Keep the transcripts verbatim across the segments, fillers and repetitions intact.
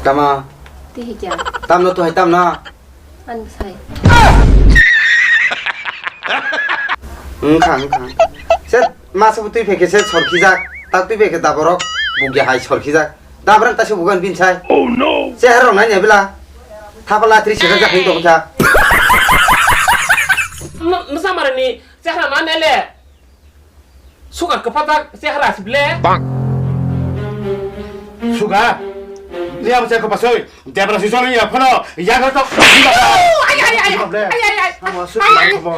Tama. Tihikya. Tamno tuhai tamno. Ani bwsai. Wngkha, wngkha. Se masa bo twi phai khe se sorkijak. Tak twi phai khe daborok bugya hai sorkijak. Dabrang ta se bugan bin sai. Oh no. Se herok nai ne bila. Thapa la tri sejak jak hin tong kha. Nasa marani chehra ma nele. Sugar kwpajak chehra sible. Sugar? Ni abo chehra kwpasoi. Debra si soni ya phano. Ya ga to. Ay, ay, ay, ay. Ay, ay, ay.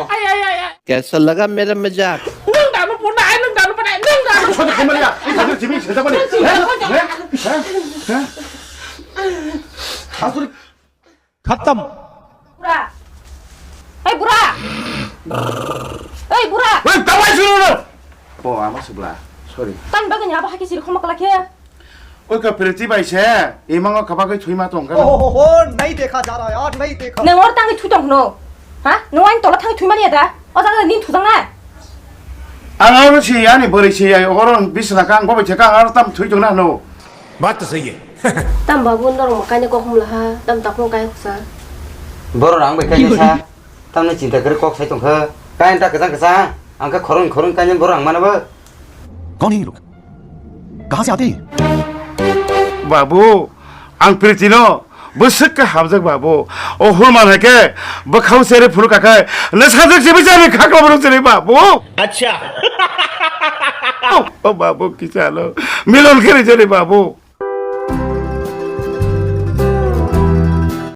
Ay, ay, ay. Kaisa laga mera majak? Nwng dano puna, ay nwng dano puna, nwng dano. Soni khamani ya. Ini satu sini sejak mana? Hah? Hah? Hah? Asuri. Khatam. Bura. Ei, bura. Ei, bura. Wei, tawai suru no. Oh, ama subla. Sorry. Tan bagani abo haki siri khoma kala khe. Oi ka preti bai se. Imango kabagai thuima tong ka. Oh, oh, oh, nahi dekha ja raha yaar, nahi dekha. Nang or tangi thu tong no. Ha? Nang ani tola thangi thui mani da. O jaga ni thu jang na. Ang aro si ani bori si ai oron bisna kang bobai theka ang aro tam thui tong na no. Baat to sahi hai. Tam babu norok kaina kok humla ha, tam takung kai khusa. Borok rang bai kaina sa, tamni chinta kwrwi kok sai tongkha. Kain ta kwchang kwchang, ang khe khorong khorong kainani borok rang mana bo. कौन है ये लोग? कहाँ से आते हैं ये? Babu, ang Pritino bwswk khe hamjak babu. O hurman hai khe bwkhao sere phuru kakhai, na sajak sibi jani khakla borok sere babu. Acha. O babu kisalo, milon khe rijani babu.